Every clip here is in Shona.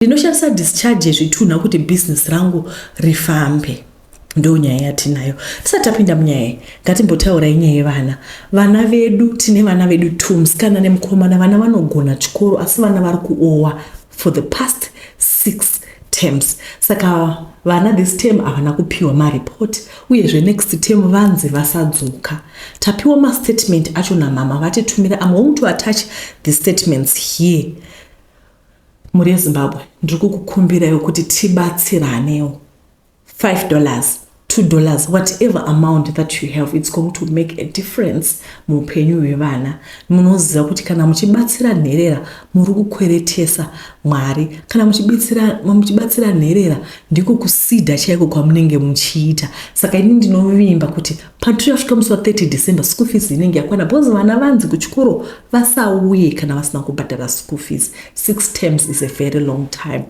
Ndinoshandisa discharge yezvitunha kuti business rangu rifambe. Ndo nyaya yatinayo. Tisati tapinda munyaya iyi, ngatimbotaurai nyaya yevana. Vana vedu, tine vana vedu two, musikana nemukomana. Vana vanogona chikoro asi vana vari kuowa for the past 6 terms. Saka vana this term havana kupiwa mareport, uyezve next term vanzi vasadzoka. Tapiwa mastatement acho namama vatitumira. I'm going to attach the statements here. Mhuri yeZimbabwe, ndiri kukukumbiraiwo kuti tibatsiranewo. $5, $2, whatever amount that you have, it's going to make a difference muupenyu hwevana. Munoziva kuti kana muchibatsira nherera muri kukweretesa Mwari. Kana muchibatsira nherera ndiko kusidha chaiko kwamunenge muchiita. Saka ini ndinovimba kuti patichasvika musi wa30 December school fees inenge yakwana, because vana vanzi kuchikoro vasauye kana vasina kubhadhara school fees. 6 terms is a very long time.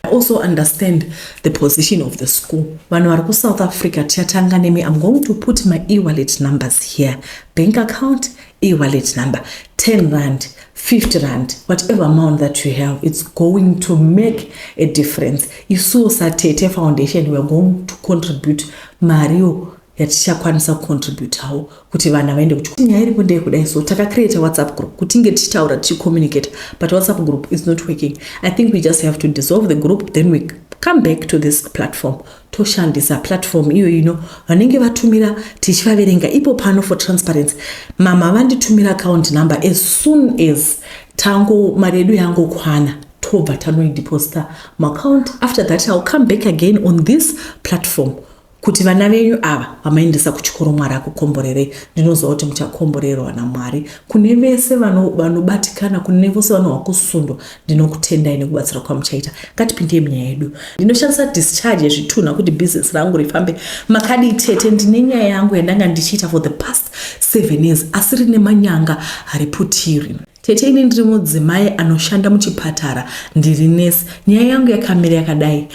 I also understand the position of the school. Vanhu vari kuSouth Africa, tichatanga nemi. I'm going to put my e-wallet numbers here. Bank account, e-wallet number, 10 rand, 50 rand, whatever amount that you have, it's going to make a difference. Isuwo saTete Foundation, we are going to contribute mariyo yatichakwanisa kucontributawo kuti vana vaende kuchikoro. Nyaya iripo ndeyekudai so, takacreata WhatsApp group kuti tinge tichitaura, tichicommunicate, but WhatsApp group is not working. I think we just have to dissolve the group, then we come back to this platform, toshandisa platform iyo ino vanenge vatumira tichivaverenga ipo pano for transparency. Mama vanditumira account number. As soon as tango mari yedu yangokwana, tobva tanoideposita muaccount. After that I will come back again on this platform kuti vana venyu ava vamaendesa kuchikoro, Mwari akukomborerei. Ndinoziva kuti muchakomborerwa naMwari. Kune vese vanobatikana, kune vose vanohwa kusundwa, ndinokutendai nekubatsira kwamuchaita. Ngatipindei munyaya yedu. Ndinoshandisa discharge yezvitunha kuti bhizinesi rangu rifambe. Makadii tete? Ndine nyaya yangu yandanga ndichiita for the past 7 years, asi rine manyanga, hariputiri. Tete, ini ndiri mudzimai anoshanda muchipatara, ndiri nesi. Nyaya yangu yakamira yakadai.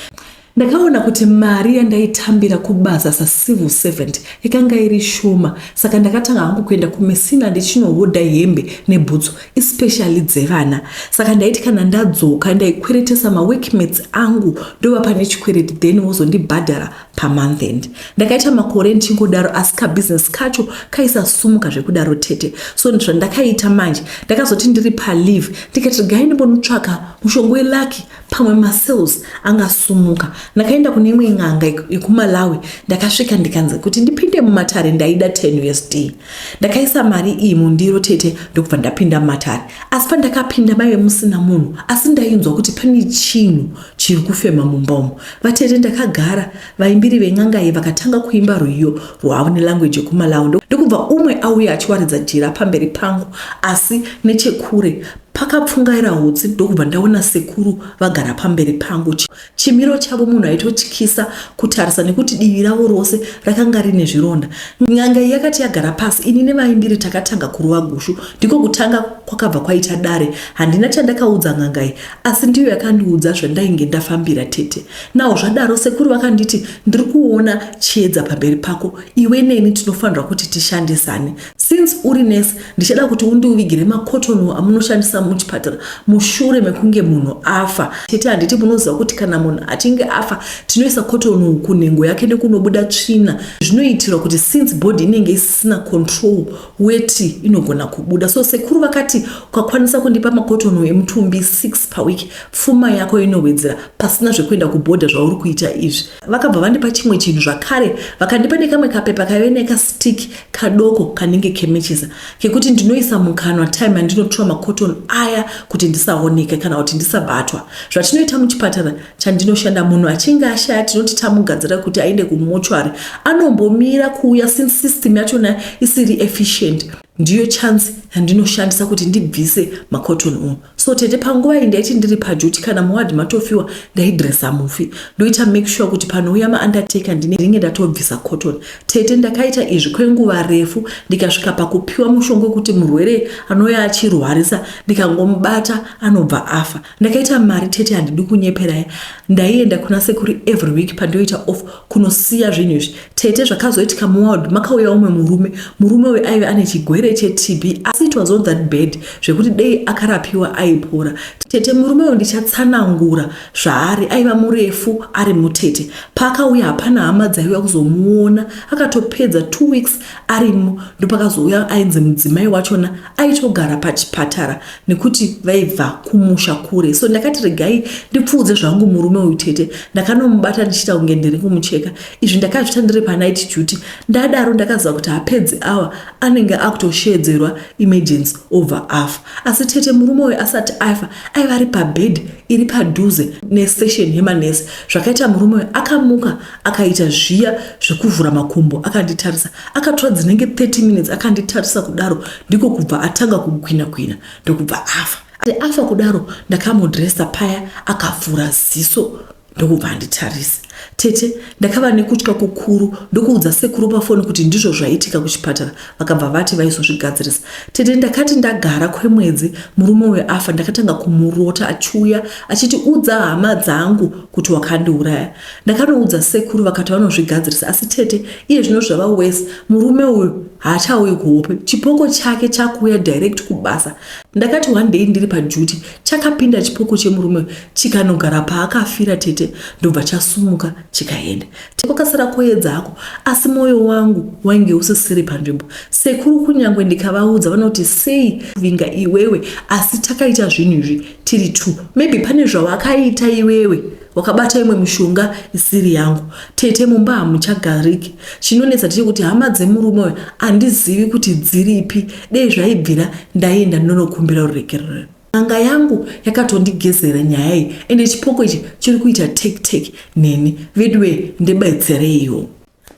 Ndakaona kuti mari yandaitambira kubasa sacivil servant yakanga iri shoma, saka ndakatanga hangu kuenda kuMessina ndichinohodha hembe nebhutsu, especially dzevana. Saka ndaiti kana ndadzoka, ndaikweretesa maworkmates angu, ndovapa nechikwereti, then vozondibhadhara pamonth end. Ndakaita makore ndichingodaro, asi kabhizinesi kacho kaisasumuka zvekudaro, tete. So zvandakaita manje, ndakazoti ndiri paleave, ndikati gai ndimbonotsvaka mushongo welucky, pamwe masales angasumuka. Ndakaenda kune imwe n'anga yekuMalawi. Ndakasvika, ndikanzi kuti ndipinde mumatare ndaida 10 USD. Ndakaisa mari iyi mundiro, tete, ndokubva ndapinda mumatare. Asi pandakapinda maive musina munhu, asi ndainzwa kuti pane chinhu chiri kufema mumba umo. Vatete, ndakagara, vaimbiri ven'anga iyi vakatanga kuimba rwiyo rwavo nelanguage yekuMalawi, ndokubva umwe auya achiwaridza jira pamberi pangu, asi nechekure pakapfungaira hutsi, ndokubva ndaona sekuru vagara pamberi pangu. Chimiro chavo munhu aitotyisa kutarisa nekuti divi ravo rose rakanga rine zvironda. N'anga iyi yakati yagara pasi, ini nevaimbiri takatanga kurova gushu. Ndiko kutanga kwakabva kwaita dare. Handina chandakaudza n'anga iyi, asi ndiyo yakandiudza zvandainge ndafambira, tete. Nawo zvadaro, sekuru vakanditi, "Ndiri kuona chiedza pamberi pako. Iwe neni tinofanirwa kuti tishandisane. Since uri nesi, ndichada kuti undiuvigire macotton amunoshandisa muchipatara mushure mekunge munhu afa." Tete, handiti munoziva kuti kana munhu achinge afa tinoisa cotton kunhengo yake nekunobuda tsvina? Zvinoitirwa kuti since body inenge isisina control, weti inogona kubuda. So sekuru vakati, "Ukakwanisa kundipa macotton emutumbi 6 paweek, pfuma yako inowedzera pasina zvekuenda kubhodha zvauri kuita izvi." Vakabva vandipa chimwe chinhu zvakare. Vakandipa nekamwe kapepa kaive nekastick kadoko kanenge kemechisa, kekuti ndinoisa mukanwa time yandinotora macotton aya kuti ndisaoneke kana kuti ndisabatwa. Zvatinoita muchipatara chandinoshanda, munhu achinge ashaya, tinoti tamugadzira kuti aende kumochwari, anombomira kuuya since system yachona isiri efficient. Ndiyo chance yandinoshandisa kuti ndibvise macotton umu. So tete, panguva iyi ndaiti ndiri paduty, kana muwadhi matofiwa, ndaidresa mufi, ndoita make sure kuti panouya maundertaker ndinenge ndatobvisa cotton. Tete, ndakaita izvi kwenguva refu, ndikasvika pakupiwa mushonga wekuti murwere anouya achirwarisa, ndikangomubata anobva afa. Ndakaita mari, tete, handidi kunyeperai. Ndaienda kuna sekuru every week pandioita off kunosiya zvinhu izvi. Tete, zvakazoitika, muwadhi makauya umwe murume. Murume uyu aive ane chigwere. chirwere cheTB, asi it was not that bad zvekuti dei akarapiwa aipora. Tete, murume uyu ndichatsanangura zvaari. Aiva murefu ari mutete. Paakauya hapana hama dzaiuya kuzomuona, akatopedza 2 weeks arimo. Ndopakazouya ainzi mudzimai wachona aitogara pachipatara nekuti vaibva kumusha kure. So ndakati regai ndipfuudze zvangu murume uyu tete. Ndakanomubata ndichiita kunge ndiri kumucheka. Izvi ndakazviita ndiri panight duty. Ndadaro ndakaziva kuti hapedzi awa anenge akutosheedzerwa emergency obva afa. Asi tete, murume uyu asati afa aiva ari pabed iri padhuze nestation yemanesi. Zvakaita murume uyu akamuka akaita zviya zvekuvhura makumbo akanditarisa. Akatora dzinenge 30 minutes akanditarisa kudaro, ndiko kubva atanga kugwina gwina ndokubva afa. Afa kudaro ndakamudresa paya akavhura ziso ndokubva anditarisa. Tete, ndakava nekutya kukuru ndokuudza sekuru pafoni kuti ndizvo zvaitika kuchipatara. Vakabva vati vaizozvigadzirisa. Tete, ndakati ndagara kwemwedzi murume uyu afa, ndakatanga kumurota achiuya achiti udza hama dzangu kuti wakandiuraya. Ndakanoudza sekuru vakati vanozvigadzirisa, asi tete, iye zvino zvava worse. Murume uyu haachauyi kuhope, chipoko chake chakuuya direct kubasa. Ndakati one day ndiri paduty, chakapinda chipoko chemurume chikanogara paakafira tete, ndobva chasumuka chikaenda. Kwakasara koedza hako, asi mwoyo wangu wainge usisiri panzvimbo. Sekuru kunyangwe ndikavaudza vanoti sei vinga iwewe, asi takaita zvinhu izvi tiri two. Maybe pane zvawakaita iwewe, wakabata imwe mishonga isiri yangu. Tete, mumba hamuchagariki. Chinonetsa ndechekuti hama dzemurume uyu handizivi kuti dziripi. Dei zvaibvira ndaienda ndonokumbira ruregerero. N'anga yangu yakatondigezera nyaya iyi, ende chipoko ichi chiri kuita take take neni. Veduwe, ndibetsereiwo.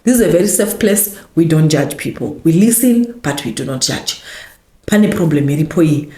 This is a very safe place. We don't judge people. We listen but we do not judge. Pane problem iripo iyi.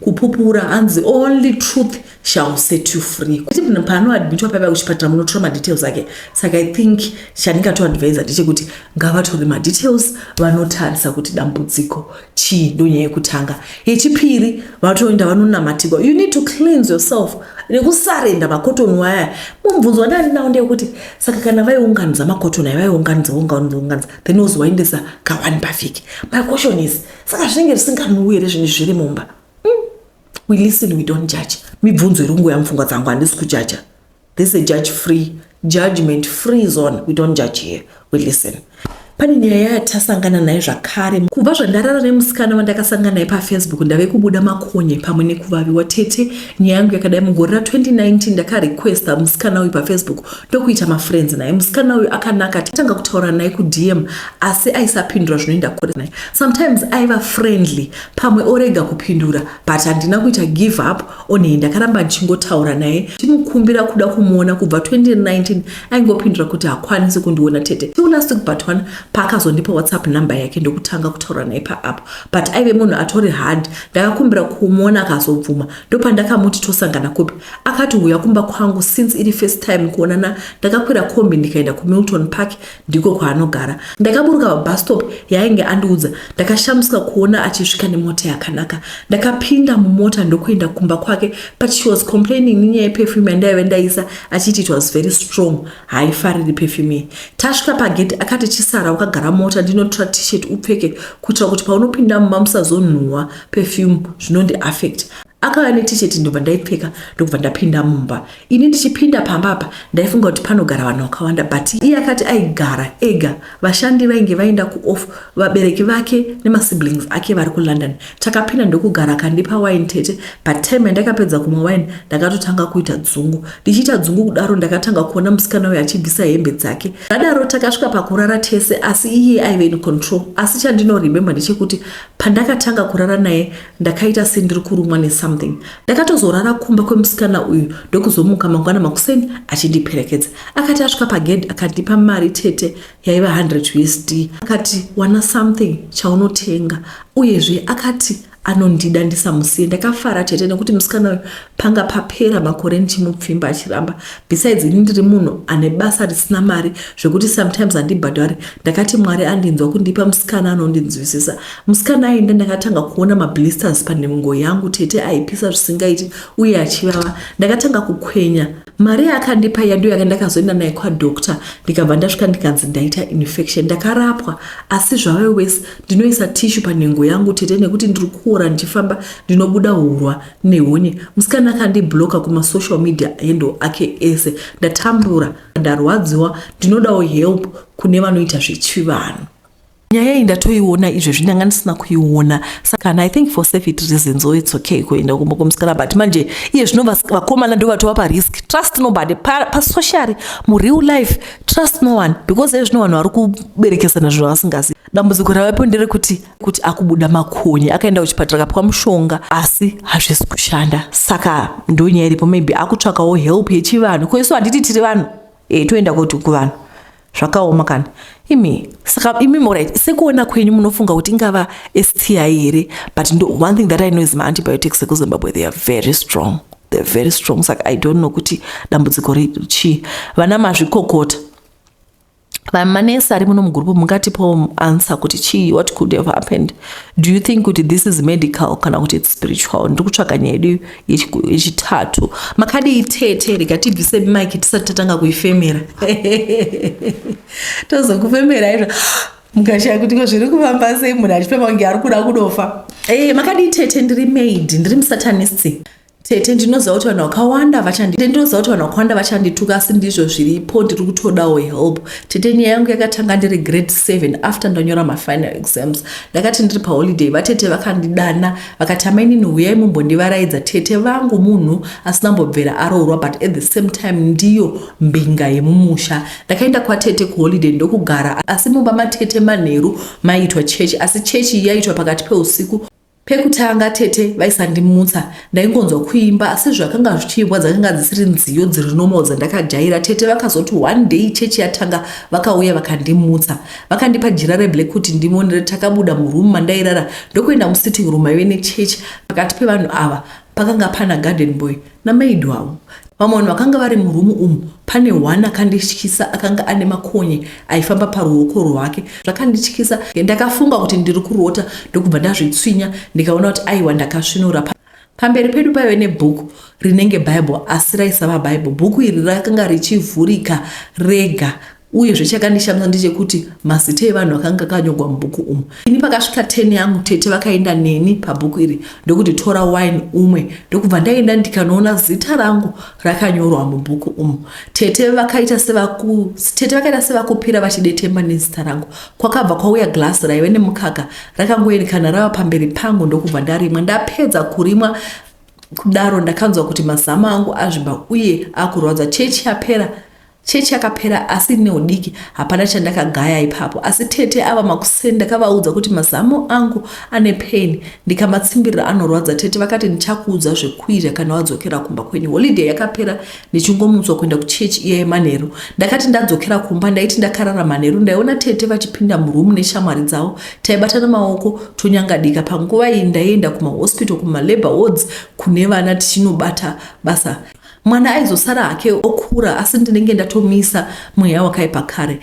Kupupura hanzi only truth shall set you free. Kuti munhu paanoadmitwa paipa kuchipatara munotora madetails ake. Saka I think chandingatoadvisa ndechekuti ngavatore madetails vanotarisa kuti dambudziko chii. Ndonyaya yekutanga. Yechipiri, vatoenda vanonamatirwa. You need to cleanse yourself nekusarenda makotoni waya. Mubvunzo wandandinawo ndeyekuti saka kana vaiunganidza makotoni aya, vaiunganidza unganidza unganidza, then wozowaendesa ka1 pavhiki. My question is, saka zvinenge zvisinganhuwi here zvinhu zviri mumba? We listen, we don't judge. Mibvunzo iri kungoya mupfungwa dzangu, handisi kujaja. This is a judge free, judgment free zone. We don't judge here, we listen. Pane nyaya yatasangana nayo zvakare. Kubva zvandarara nemusikana wandakasangana naye paFacebook, ndave kubuda makonye pamwe nekuvaviwa. Tete, nyaya yangu yakadai. Mugore ra2019 ndakarequesta musikana uyu paFacebook ndokuita mafriends naye. Musikana uyu akanaka, tatanga kutaura naye kuDM, asi aisapindura zvinoenda kure naye. Sometimes aiva friendly, pamwe orega kupindura, but handina kuita give up on her. Ndakaramba ndichingotaura naye ndichimukumbira kuda kumuona. Kubva 2019 aingopindura kuti hakwanisi kundiona tete. Till last week but one, paakazondipa WhatsApp number yake ndokutanga kutaura naye paapp, but aive munhu atori hard. Ndakakumbira kumuona akazobvuma, ndopandakamuti tosangana kupi. Akati huya kumba kwangu. Since iri first time kuonana, ndakakwira kombi ndikaenda kuMilton Park, ndiko kwaanogara. Ndakaburuka pabus stop yaainge andiudza. Ndakashamiswa kuona achisvika nemota yakanaka. Ndakapinda mumota ndokuenda kumba kwake, but she was complaining nenyaya yeperfume yandaive ndaisa, achiti it was very strong, haaifariri perfume iyi. Tasvika pagedhi akati chisara wakagara mota, ndinotora t-shirt upfeke kuitira kuti paunopinda mumba musazonhuhwa perfume, zvinondiaffect. Akauya neT-shirt ndobva ndaipfeka ndokubva ndapinda mumba. Ini ndichipinda pamba apa ndaifunga kuti panogara vanhu vakawanda, but iye akati aigara ega, vashandi vainge vaenda kuoff, vabereki vake nemasiblings ake vari kuLondon. Takapinda ndokugara, akandipa wine tete. But time yandakapedza kumwa wine ndakatotanga kuita dzungu. Ndichiita dzungu kudaro ndakatanga kuona musikana uyu achibvisa hembe dzake. Zvadaro takasvika pakurara tese, asi iye aive in control. Asi chandinoremember ndechekuti pandakatanga kurara naye ndakaita sendiri kurumwa nesomething. Ndakatozorara kumba kwemusikana uyu ndokuzomuka mangwana makuseni achindiperekedza. Akati asvika pagedhi akandipa mari tete, yaiva 100 USD. Akati wana something chaunotenga, uyezve akati anondida ndisamusiye. Ndakafara tete nekuti musikana uyu panga papera makore ndichimupfimba achiramba. Besides, ini ndiri munhu ane basa risina mari zvekuti sometimes handibhadhari. Ndakati Mwari andinzwa kundipa musikana anondinzwisisa. Musikana aenda, ndakatanga kuona mablisters panhengo yangu tete, aipisa zvisingaiti uye achivava. Ndakatanga kukwenya. Mari yaakandipa iya ndiyo yakandakazoenda naye kwadoctor, ndikabva ndasvika ndikanzi ndaita infection. Ndakarapwa asi zvave wese. Ndinoisa tishu panhengo yangu tete nekuti ndiri kuora ndichifamba ndinobuda hurwa nehonye. Musikana akandibloka kumasocial media handle ake ese. Ndatambura, ndarwadziwa, ndinodawo help kune vanoita zvechivanhu. Nyaya iyi ndatoiona izvezvi, ndanga ndisina kuiona saka I think for safety reasons, oh, it's okay kuenda kumba kwemusikana, but manje iye zvino vakomana ndo vatova parisk. Trust nobody pasocial, mureal life trust no one, because iye zvino vanhu vari kuberekesana zvinhu vasingazivi. Dambudziko ravapo nderekuti kuti akubuda makonye. Akaenda kuchipatara, akapiwa mushonga, asi hazvisi kushanda. Saka ndo nyaya iripo. Maybe akutsvakawo help yechivanhu. Ko isu handiti tiri vanhu? E, toenda kuti kuvanhu. Zvakaoma kana imi. Saka imi, alright, sekuona kwenyu munofunga kuti ingava STI here? But ndo, one thing that I know is maantibiotics ekuZimbabwe, they are very strong, they're very strong. Saka I don't know kuti dambudziko chii. Vana mazvikokota, vamanesi ari muno mugurupu, mungatipawo answer kuti chii? What could have happened? Do you think kuti this is medical kana kuti it's spiritual? Ndiri kutsvaga nyaya yedu yechitatu. Makadii tete? Rega tibvise mike tisati tatanga kuifemera, tozokufemera izvo mukashaya kuti ko zviri kufamba sei, munhu achifema kunge ari kuda kudofa. E, makadii tete? Ndiri maid, ndiri musatanist tete. Ndinoziva kuti vanhu vakawanda vachandituka, asi ndizvo zviripo. Ndiri kutodawo help tete. Nyaya yangu yakatanga ndiri grade 7, after ndanyora mafinal exams. Ndakati ndiri paholiday, vatete vakandidana vakati, "Amainini, huyai mumbondivaraidza." Tete vangu munhu asina mbobvera aroorwa, but at the same time ndiyo mbinga yemumusha. Ndakaenda kwatete kuholiday ndokugara, asi mumba matete manheru maiitwa chechi, asi chechi yaitwa pakati peusiku. Pekutanga tete vaisandimutsa, ndaingonzwa kuimba, asi zvakanga zvichiimbwa dzakanga dzisiri nziyo dziri normal dzandakajaira. Tete vakazoti one day chechi yatanga, vakauya vakandimutsa, vakandipa jira reblack kuti ndimonere. Takabuda murumu mandairara ndokuenda musitting room aive nechechi. Pakati pevanhu ava pakanga pana garden boy namaid wavo. Vamwe vanhu vakanga vari murumu umu, pane one akandityisa, akanga ane makonye aifamba paruoko rwake. Zvakandityisa, ndakafunga kuti ndiri kurota, ndokubva ndazvitswinya, ndikaona kuti aiwa, ndakasvinura. Pamberi pedu paive nebhuku rinenge Bible, asi raisava Bible. Bhuku iri rakanga richivhurika rega. Uyezve chakandishamisa ndechekuti mazita evanhu akanga akanyorwa mubhuku umu. Ini pakasvika 10 yangu, tete vakaenda neni pabhuku iri ndokuti, "Tora wine umwe." Ndokubva ndaenda ndikanoona zita rangu rakanyorwa mubhuku umu. Tete vakaita sevakupira vachidetemba nezita rangu. Kwakabva kwauya glasi raive nemukaka, rakangoerekana rava pamberi pangu, ndokubva ndarimwa. Ndapedza kurimwa kudaro, ndakanzwa kuti mazamo angu azvimba uye akurwadza. Chechi yapera, chechi yakapera, asi neudiki hapana chandakagaya ipapo. Asi tete ava makuseni ndakavaudza kuti mazamo angu ane pain, ndikamatsimbirira anorwadza. Tete vakati, "Ndichakuudza zvekuita kana wadzokera kumba kwenyu." Holiday yakapera ndichingomutswa kuenda kuchechi iya yemanheru. Ndakati ndadzokera kumba, ndaiti ndakarara manheru, ndaiona tete vachipinda murumu neshamwari dzavo. Taibatana maoko tonyangadika. Panguva iyi ndaienda kumahospital, kumalabour wards kune vana, tichinobata basa. Mwana aizosara hake okura, asi ndinenge ndatomisa mweya wakaipa kare.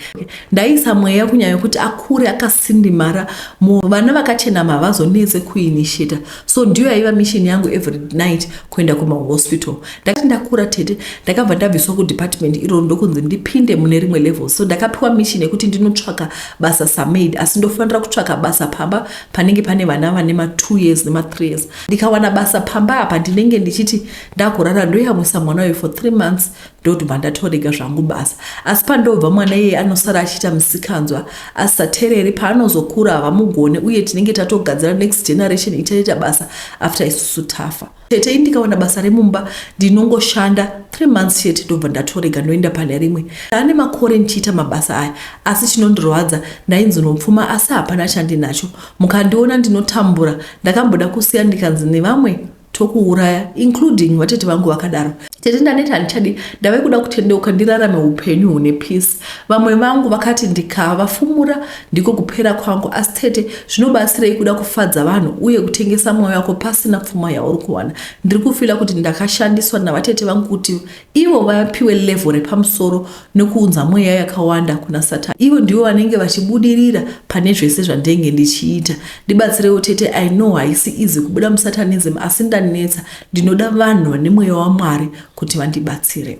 Ndaisa mweya kunyaya yekuti akure akasindimara. Vana vakachenama havazonetse kuinitiata, so ndiyo yaiva mission yangu every night, kuenda kumahospital. Ndakati ndakura tete, ndakabva ndabviswa kudepartment iroro, ndokunzi ndipinde mune rimwe level. So ndakapiwa mission yekuti ndinotsvaka basa samaid, asi ndofanira kutsvaka basa pamba panenge pane vana vane ma2 years nema3 years. Ndikawana basa pamba apa, ndinenge ndichiti ndakurara ndoyamwisa mwana uyu for 3 months, ndotobva ndatorega zvangu basa. Asi pandobva, mwana iyeye anosara achiita musikanzwa, asisateereri. Paanozokura havamugone, uye tinenge tatogadzira next generation ichaita basa after isusu tafa. Tete, ndikawana basa remumba, ndinongoshanda 3 months chete, ndobva ndatorega, ndoenda pane rimwe. Ane makore ndichiita mabasa aya, asi chinondirwadza, ndainzi nopfuma, asi hapana chandinacho. Mukandiona ndinotambura. Ndakamboda kusiya, ndikanzi nevamwe, "Tokuuraya," including vatete vangu vakadaro. Tete, ndaneti, handichadi, ndave kuda kutendeuka ndirarame upenyu hune peace. Vamwe vangu vakati ndikavafumura ndiko kupera kwangu. Asi tete, zvinobatsirei kuda kufadza vanhu uye kutengesa mwoyo wako pasina pfuma yauri kuwana? Ndiri kufeela kuti ndakashandiswa navatete vangu kuti ivo vapiwe level repamusoro nekuunza mweya yakawanda kuna Satani. Ivo ndivo vanenge vachibudirira pane zvese zvandenge ndichiita. Ndibatsirewo tete. I know haisi easy kubuda musatanism, asi ndanetsa. Ndinoda vanhu vane mweya waMwari kuti vandibatsire.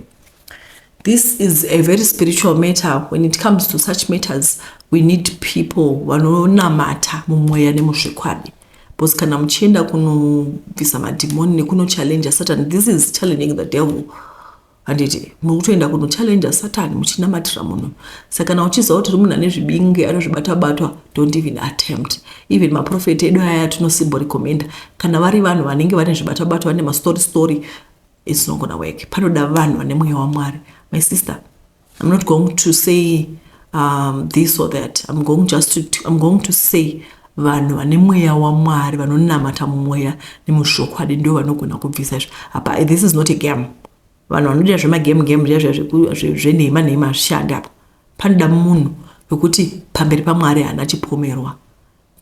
This is a very spiritual matter. When it comes to such matters, we need people vanonamata mumweya nemuzvokwadi, because kana muchienda kunobvisa madhimoni nekunochallenge Satan, this is challenging the devil, handiti? Muri kutoenda kunochallenge Satan muchinamatira munhu. Saka kana uchiziva kuti uri munhu ane zvibinge, anozvibata-batwa, don't even attempt. Even maprofeti edu aya tinosimborecommenda, kana vari vanhu vanenge vane zvibata-batwa, vane mastory story, it's not gonna work. Panoda vanhu vane mweya waMwari. My sister, I'm not going to say this or that. I'm going to say vanhu vane mweya waMwari, vanonamata mumweya nemuzvokwadi, ndo vanogona kubvisa izvo. Apa this is not a game. Vanhu vanoita zvemagame game zviya zvenhema nhema hazvishandi apa. Panoda munhu wekuti pamberi paMwari haana chipomerwa.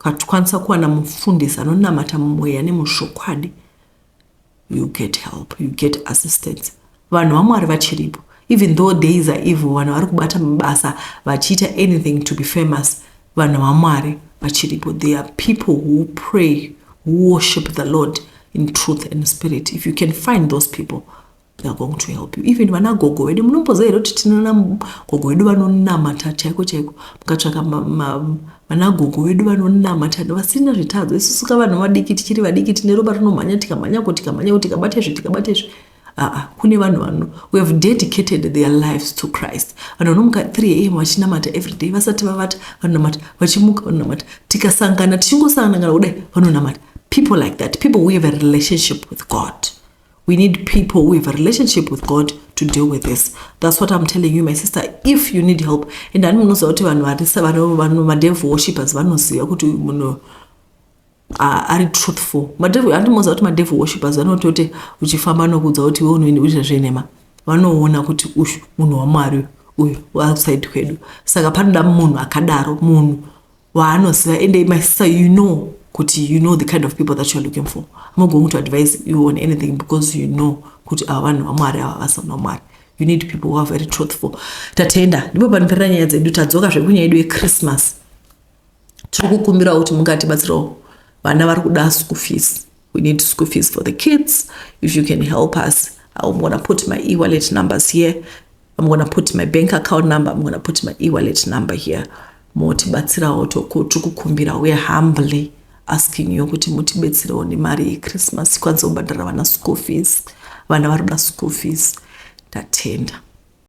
Ukakwanisa kuwana mufundisi anonamata mumweya nemuzvokwadi, you get help, you get assistance. Vanhu vaMwari vachiripo. Even though days are evil, vanhu vari kubata mabasa vachiita anything to be famous, vanhu vaMwari vachiripo. There are people who pray, who worship the Lord in truth and spirit. If you can find those people, they are going to help you. Even vana gogo vedu, munomboziva here kuti tinana gogo vedu vanonamata chaiko chaiko? Mukatsvaka vana gogo vedu vanonamata vasina zvitadzo. Isusu ka vanhu vadiki, tichiri vadiki, tine ropa rinomhanya, tikamhanyako, tikamhanyako, tikabata izvi, tikabata izvi. Aa, kune vanhu vano who have dedicated their lives to Christ, vanhu vanomuka 3 a.m. vachinamata every day, vasati vavata vanonamata, vachimuka vanonamata, tikasangana, tichingosangana kudai vanonamata. People like that, people who have a relationship with God. We need people who have a relationship with God to deal with this. That's what I'm telling you, my sister. If you need help, and ani munoziva kuti vanhu varisa vanhu, madevil worshippers, vanoziva kuti munhu ari truthful. Handi munoziva kuti madevil worshippers vanototi uchifamba nokuudza kuti iwe unoita zvenhema, vanoona kuti uyu munhu waMwari, uyu outside kwedu. Saka panoda munhu akadaro, munhu waanoziva. Ende my sister, you know kuti you know the kind of people that you are looking for. I'm not going to advise you on anything because you know kuti ava vanhu vaMwari, ava vasana vaMwari. You need people who are very truthful. Tatenda. Ndipo panoperera nyaya dzedu. Tadzoka zvekunyaya yedu yeChristmas. Tiri kukumbirawo kuti mungatibatsirawo, vana vari kuda school fees. We need school fees for the kids. If you can help us, I'm gonna put my e-wallet numbers here. I'm gonna put my bank account number, I'm gonna put my e-wallet number here. Motibatsirawo. Tiri kukumbira, we are humbly asking you kuti mutibetserewo nemari yeChristmas, tikwanise kubhadhara vana school fees. Vana vari kuda school fees. Tatenda.